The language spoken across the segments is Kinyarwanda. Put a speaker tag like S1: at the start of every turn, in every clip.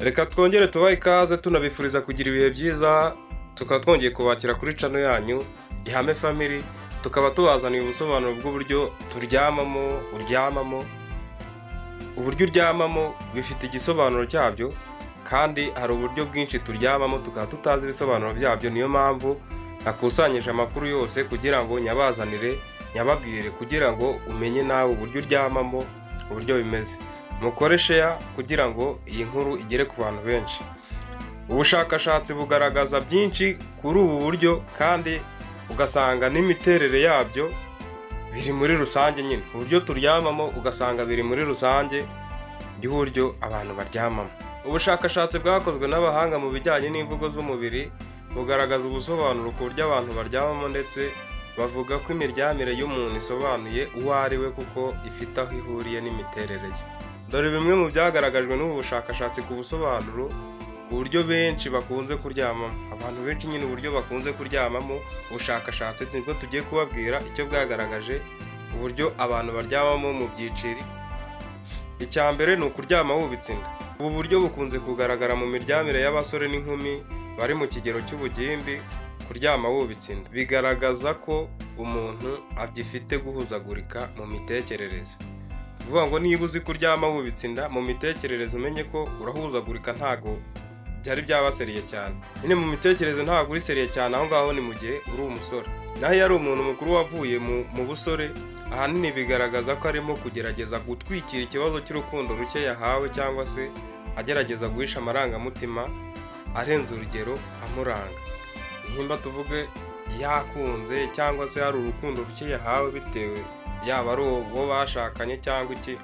S1: Reka twongere tubahe ikaze, tunabifuriza kugira ibihe byiza. Tukaba twongeye kubakira kuri channel yanyu Ihame Family, tukaba tubazaniye ubusobanuro bw'uburyo turyamamo, uryamamo. Uburyo uryamamo bifite igisobanuro cyabyo, kandi hari uburyo bwinshi turyamamo tukaba tutazi ibisobanuro byabyo. Niyo mpamvu nakusanyije amakuru yose kugira ngo nyabazanire, nyababwire, kugira ngo umenye nawe uburyo uryamamo uburyo bimeze. Mukore share kugira ngo iyi nkuru igere ku bantu benshi. Ubushakashatsi bugaragaza byinshi kuri ubu buryo, kandi ugasanga n'imiterere yabyo biri muri rusange. Nyine uburyo turyamamo ugasanga biri muri rusange by'uburyo abantu baryamamo. Ubushakashatsi bwakozwe n'abahanga mu bijyanye n'imvugo z'umubiri bugaragaza ubusobanuro ku buryo abantu baryamamo, ndetse bavuga ko imiryamire y'umuntu isobanuye uwo ari we, kuko ifite aho ihuriye n'imiterere ye. Dore bimwe mu byagaragajwe n'ubu bushakashatsi ku busobanuro ku buryo benshi bakunze kuryamamo. Abantu benshi nyine uburyo bakunze kuryamamo, ubushakashatsi nibwo tugiye kubabwira icyo bwagaragaje, uburyo abantu baryamamo mu byiciro. Icya mbere ni ukuryama wubitse inda. Ubu buryo bukunze kugaragara mu miryamire y'abasore n'inkumi bari mu kigero cy'ubugimbi. Kuryama wubitse inda bigaragaza ko umuntu agifite guhuzagurika mu mitekerereze. Kuvuga ngo niba uzi kuryama wubitse inda, mu mitekerereze umenye ko urahuzagurika, ntago byari byaba sérieux cyane. Nyine mu mitekerereze ntabwo uri sérieux cyane. Aho ngaho ni mu gihe uri umusore. Naho iyo ari umuntu mukuru wavuye mu busore, ahanini bigaragaza ko arimo kugerageza gutwikira ikibazo cy'urukundo ruke yahawe, cyangwa se agerageza guhisha amarangamutima arenze urugero amuranga. Nimba tuvuge yakunze, cyangwa se hari urukundo ruke yahawe, bitewe yaba ari uwo bashakanye cyangwa iki,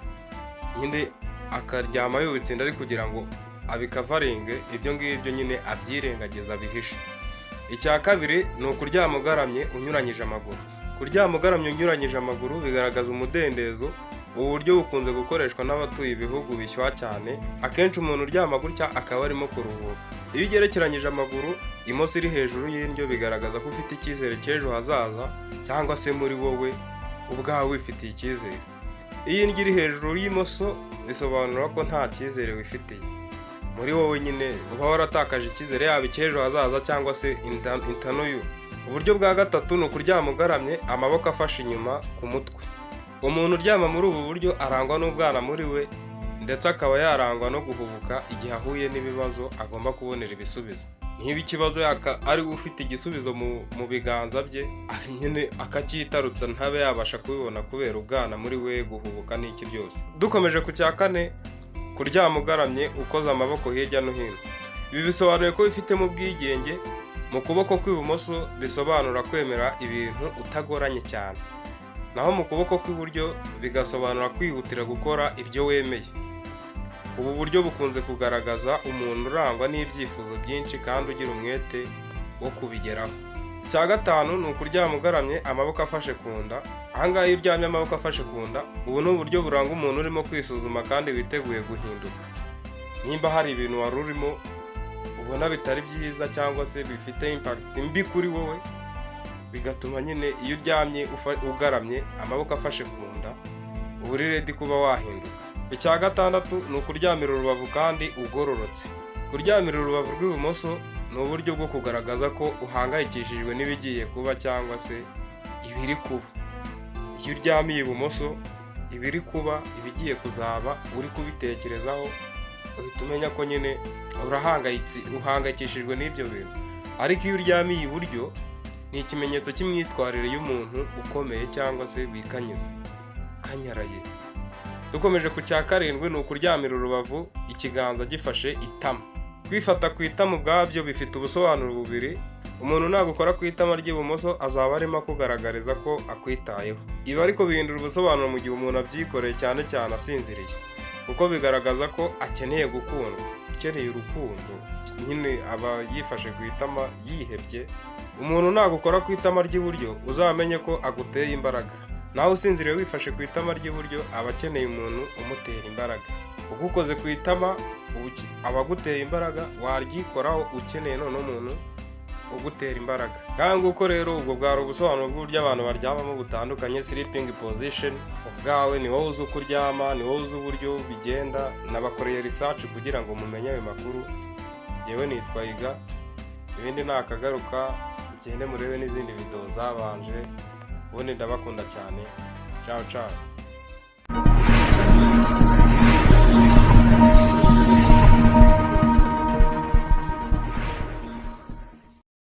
S1: nyine akaryama yubitse inda ari kugira ngo abikavaringe ibyo ngibyo, nyine abyirengagiza, abihishe. Icya kabiri ni ukuryama ugaramye unyuranyije amaguru. Kuryama ugaramye unyuranyije amaguru bigaragaza umudendezo. Ubu buryo bukunze gukoreshwa n'abatuye ibihugu bishyuha cyane. Akenshi umuntu uryama gutya akaba arimo kuruhuka. Iyo ugerekeranyije amaguru, imoso iri hejuru y'indyo, bigaragaza ko ufite icyizere cy'ejo hazaza, cyangwa se muri wowe ubwawe wifitiye icyizere. Iyo indyo iri hejuru y'imoso, bisobanura ko nta cyizere wifitiye muri wowe. Nyine uba waratakaje icyizere, yaba icy'ejo hazaza cyangwa se intanuyu. Uburyo bwa gatatu ni ukuryama ugaramye, amaboko afashe inyuma ku mutwe. Umuntu uryama muri ubu buryo arangwa n'ubwana muri we, ndetse akaba yarangwa no guhubuka igihe ahuye n'ibibazo agomba kubonera ibisubizo. Niba ikibazo ari we ufite igisubizo mu biganza bye, nyine akacyitarutsa, ntabe yabasha kubibona kubera ubwana muri we, guhubuka n'iki byose. Dukomeje ku cya kane, kuryama ugaramye ukoze amaboko hirya no hino. Ibi bisobanuye ko wifitemo ubwigenge. Mu kuboko kw'ibumoso bisobanura kwemera ibintu utagoranye cyane, naho mu kuboko kw'iburyo bigasobanura kwihutira gukora ibyo wemeye. Ubu buryo bukunze kugaragaza umuntu urangwa n'ibyifuzo byinshi kandi ugira umwete wo kubigeraho. Icya gatanu ni ukuryama ugaramye, amaboko afashe ku nda. Ahangaha iyo uryamye amaboko afashe ku nda, ubu ni uburyo buranga umuntu urimo kwisuzuma kandi witeguye guhinduka. Nimba hari ibintu wari urimo ubona bitari byiza, cyangwa se bifite impact mbi kuri wowe, bigatuma nyine iyo uryamye ugaramye amaboko afashe ku nda, uba uri ready kuba wahinduka. Icya gatandatu ni ukuryamira urubavu kandi ugororotse. Kuryamira urubavu rw'ibumoso ni uburyo bwo kugaragaza ko uhangayikishijwe n'ibigiye kuba cyangwa se ibiri kuba. Iyo uryamiye ibumoso, ibiri kuba, ibigiye kuzaba, uri kubitekerezaho, uhita umenya ko nyine urahangayitse, uhangayikishijwe n'ibyo bintu. Ariko iyo uryamiye iburyo, ni ikimenyetso cy'imyitwarire y'umuntu ukomeye cyangwa se wikanyiza, ukanyaraye. Dukomeje ku cya karindwi, ni ukuryamira urubavu ikiganza gifashe itama. Kwifata ku itama ubwabyo bifite ubusobanuro bubiri. Umuntu nagukora ku itama ry'ibumoso, azaba arimo akugaragariza ko akwitayeho. Ibi ariko bihindura ubusobanuro mu gihe umuntu abyikoreye, cyane cyane asinziriye, kuko bigaragaza ko akeneye gukundwa, ukeneye urukundo. Nyine aba yifashe ku itama yihebye. Umuntu nagukora ku itama ry'iburyo, uzamenye ko aguteye imbaraga. Nawe usinziriye wifashe ku itama ry'iburyo, aba akeneye umuntu umutera imbaraga. Ugukoze ku itama aba aguteye imbaraga, waryikoraho ukeneye noneho umuntu ugutera imbaraga. Ngaho nguko rero, ubwo bwari ubusobanuro bw'uburyo abantu baryamamo butandukanye, sleeping position. Ubwawe ni wowe uzi uko uryama, ni wowe uzi uburyo bigenda. Nabakoreye research kugira ngo mumenye ayo makuru. Yewe, nitwa Iga, ibindi ni akagaruka. Mugende murebe n'izindi video zabanje. Ubundi ndabakunda cyane. Ciao ciao.